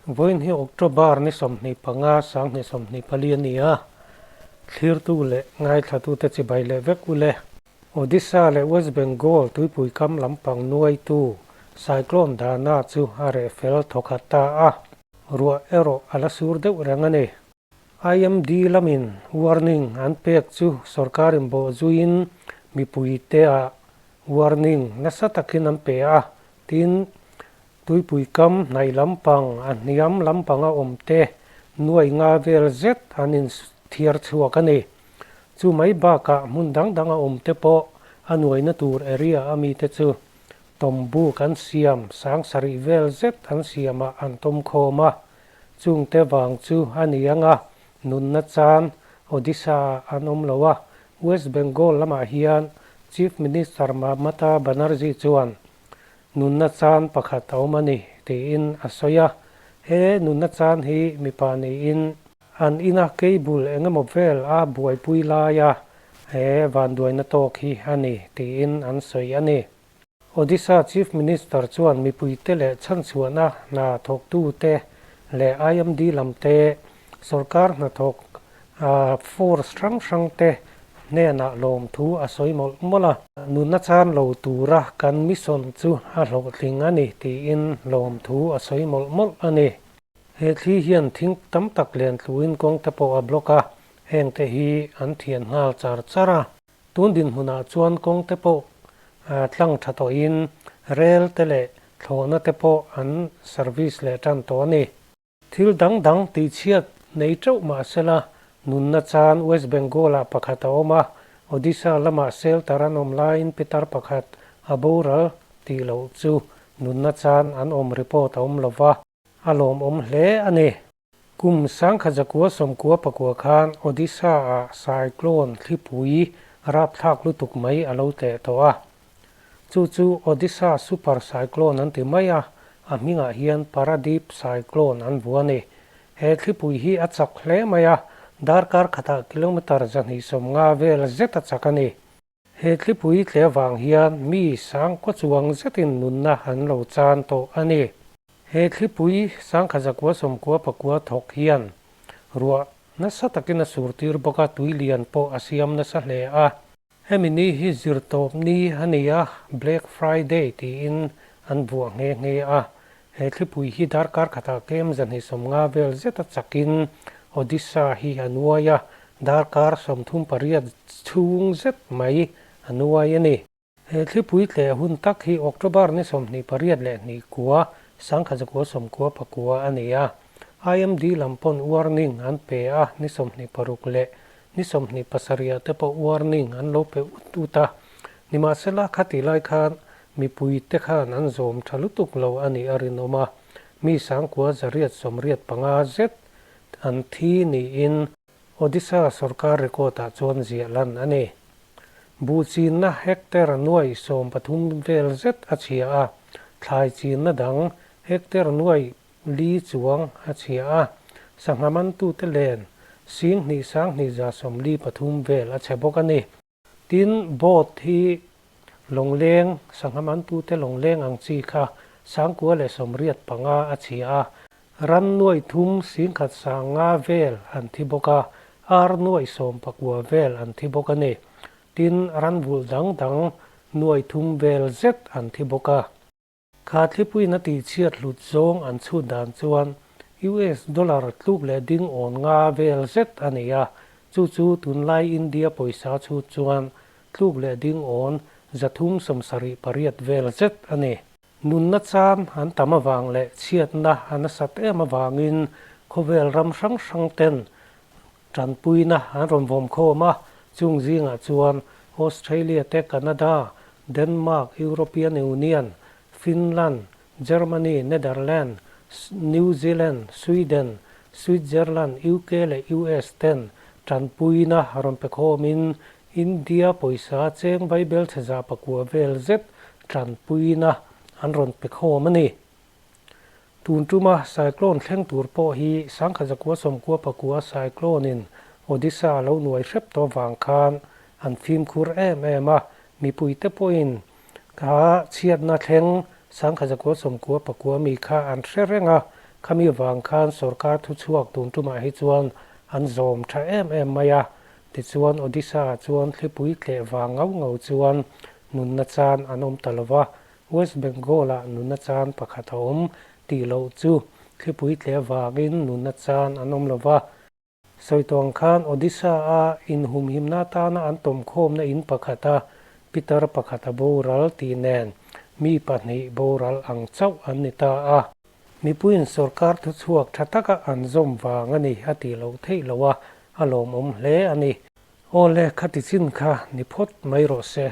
Vawiin hi October ni 25 2024 a ni a, thlirtu leh ngaithlatute chibai leh vek u le. Odisha leh West Bengal tuipui kam lampang nuaitu Cyclone Dana chu a reh fel thawkhat ta a, ruah erawh a la sur deuh reng a ni. IMD lamin warning an pek chu sorkarin bawhzuiin mipuiteah warning nasa takin an pe a, tin, Tuipui kam hnaih lampang, a hniam lampanga awmte nuai nga vel zet an inthiar chhuak a ni. Chu mai bakah hmun dang danga awmte pawh a nuaina tur area a mite chu tawmbuk an siam sang sarih vel zet an siamah an tawm khawm a. Chungte vang chu a ni ang a, nunna chan Odisha ah an awm lo a, West Bengal lamah hian Chief Minister Mamata Banerjee chuan Nunna chan pakhat a awm a ni, tiin a sawi a. He nunna chan hi mipa niin an ina cable eng emaw vel a buaipui laia he vanduaina tawk hi a ni, tiin an sawi a ni. Odisha Chief Minister chuan mipuite leh chhanchhuahna hna thawktute leh IMD lamte Sorkar hnathawk force hrang hrangte hnenah lawmthu a sawi mawlh mawlh a. Nunna chan lo tura kan mission chu a hlawhtling a ni tiin lawmthu a sawi mawlh mawlh a ni. He thli hian thing tam tak len tluin kawng te pawh a block a, hengte hi an thian nghal char char a. Tun dinhmunah chuan kawng te pawh tlang tha tawhin rel te leh thlawhna te pawh an service leh tan tawh a ni. Thil dang dang tihchhiat nei teuh mah sela, nunna chan West Bengal-ah pakhat a awm a, Odisha lamah shelter an awm laiin pitar pakhat a boral tih loh chu nunna chan an awm report a awm lo va, a lawmawm hle a ni. Kum 1994 khan Odisha-ah cyclone thlipui rapthlak lutuk mai a lo tleh tawh a. Chu chu Odisha Super Cyclone an ti mai a, a hmingah hian Paradip Cyclone an vuah a ni. He thlipui hi a chak hle mai a, darkar khatah kilometre 250 vel zet a chak a ni. He thlipui tle avang hian mi sangkaw chuang zetin nunna an lo chan tawh a ni. He thlipui 1999 thawk hian ruah nasa takin a surtir bawk a, tui lian pawh a siam nasa hle a. Hemi ni hi zirtawp ni a ni a, Black Friday tiin an vuah nghe nghe a. He thlipui hi darkar khatah kem 250 vel zeta chakin Odisha hi a nuai a, darkar 38 chhung zet mai a nuai a ni. He thlipui tleh hun tak hi October ni 28 leh 29, 1999 a ni a. IMD lam pawn warning an pe a, ni 26 leh Ni 27 te pawh warning an lo pe ut ut a, nimahsela khati lai khan mipuite khan an zawm tha lutuk lo a nih a rinawm a, mi sangkua 185 zet an thi niin Odisha sorkar record-ah chuan ziah lan a ni. Buh chinna hectare nuai 13 vel zet a chhia a, thlai chinna dang hectare nuai Li chuang a chhia a, sangha mantute len 2000 2143 vel a chhe bawk a ni. Tin, boat hi lawngleng, sangha mantute lawngleng ang chi kha 985 a chhia a, ran nuai thum 10,500 vel an thi bawk a, ar nuai 19 vel an thi bawk a ni. Tin, ran vulh dang dang nuai thum vel zet an thi bawk a. Kha thlipuiin a tihchhiat hlut zawng an chhut dan chuan US dollar tluk leh ding awn nga vel zet a nei a, chu chu tunlai India pawisa chhut chuan tluk leh ding awn 378 vel zet a ni. Nunna chan an tam avang leh chhiatna a nasat em avangin khawvel ram hrang hrang ten tanpuina an rawn vawm khawm a, chung zingah chuan Australia te, Canada, Denmark, European Union, Finland, Germany, Netherlands, New Zealand, Sweden, Switzerland, UK leh US ten tanpuina rawn pe khawmin India pawisa cheng vaibelchhe za pakua vel zet tanpuina an rawn pe khawm a ni. Tun tuma cyclone thleng tur pawh hi 1999 cyclone-in Odisha lo nuai hrep tawh vang khan an fimkhur em em a, mipuite pawhin kha chhiatna thleng 1999 mi kha an hre reng a, Khami vang khan sorkar thuchhuak tun tumah hi chuan an zawm tha em em mai a. Tichuan Odisha-ah chuan thlipui tleh vang ngau ngau chuan nunna chan an awm ta lo va, West Bengal-ah nunna chan pakhat a awm tih loh chu thlipui tleh vangin nunna chan an awm lo va. Sawi tawh ang khan Odisha-a inhumhimna atana an tawmkhawmna in pakhata pitar pakhat a boral tih nen mi pahnih boral ang chauh an ni ta a. Mipuiin sorkar thuchhuak tha taka an zawm vang a ni a tih loh theih loh a, a lawmawm hle a ni. Awle, khati chin kha ni phawt mai rawh se.